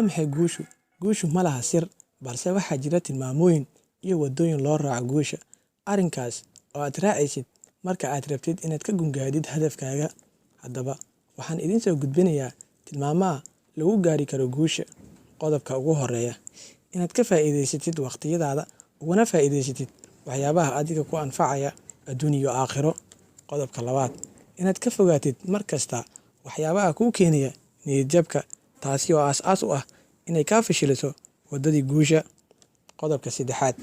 Maxay guushu? Guushu ma laha sir, balse waxaa jira tilmaamooyin iyo waddooyin loo raaco guusha. Arrinkaas oo aad raacaysid marka aad rabtid inaad ka gungaadhid hadafkaaga. Haddaba, waxaan idiin soo gudbinayaa tilmaamaha lagu gaari karo guusha. Qodobka ugu horreeya: inaad ka faa'iidaysatid waqtiyadaada, uguna faa'iidaysatid waxyaabaha adiga ku anfacaya adduun iyo aakhiro. Qodobka labaad: inaad ka fogaatid mar kasta waxyaabaha kuu keenaya niyad jabka, taasi oo aas-aas u ah inay kaa fashiliso waddadii guusha. Qodobka saddexaad: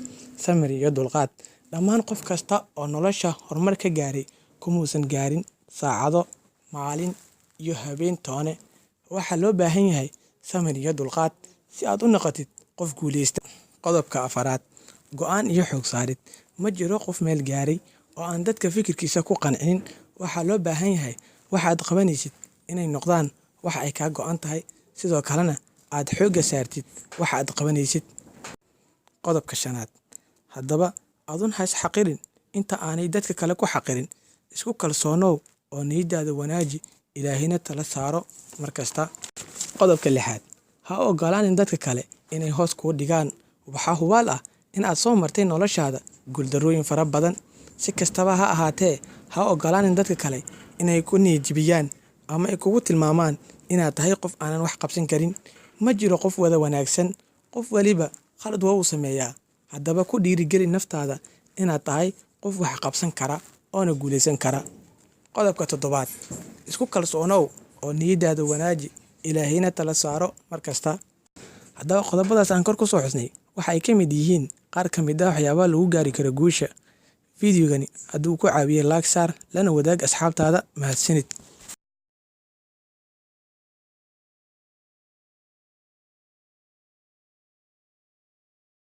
samir iyo dulqaad. Dhammaan qof kasta oo nolosha horumar ka gaaray kumuusan gaarin saacado, maalin iyo habeen toone. Waxaa loo baahan yahay samir iyo dulqaad si aad u noqotid qof guuleysta. Qodobka afaraad: go'aan iyo xoog saarid. Ma jiro qof meel gaaray oo aan dadka fikirkiisa ku qancinin. Waxaa loo baahan yahay waxa aad qabanaysid inay noqdaan wax ay kaa go'an tahay, sidoo kalena aad xoogga saartid waxa aad qabanaysid. Qodobka shanaad: haddaba adun ha is xaqirin inta aanay dadka kale ku xaqirin. Isku kalsoonow oo niyadaada wanaaji, Ilaahina tala saaro mar kasta. Qodobka lixaad: ha u ogolaanin dadka kale inay hoos kuu dhigaan. Waxaa hubaal ah in aad soo martay noloshaada guuldarrooyin fara badan. Si kastaba ha ahaatee, ha u ogolaanin dadka kale inay ku niyad jebiyaan ama ay kugu tilmaamaan inaad tahay qof aanan wax qabsan karin. Ma jiro qof wada wanaagsan, qof waliba khalad waa uu sameeyaa. Haddaba, ku dhiirigeli naftaada inaad tahay qof wax qabsan kara oona guuleysan kara. Qodobka toddobaad: isku kalsoonow oo niyadaada wanaaji, Ilaahina tala saaro mar kasta. Haddaba, qodobadaas aan kor ku soo xusnay waxa ay ka mid yihiin qaar ka mid ah waxyaabaha lagu gaari karo guusha. Fiidiyogani hadduu ku caawiyey, like saar, lana wadaag asxaabtaada. Mahadsanid.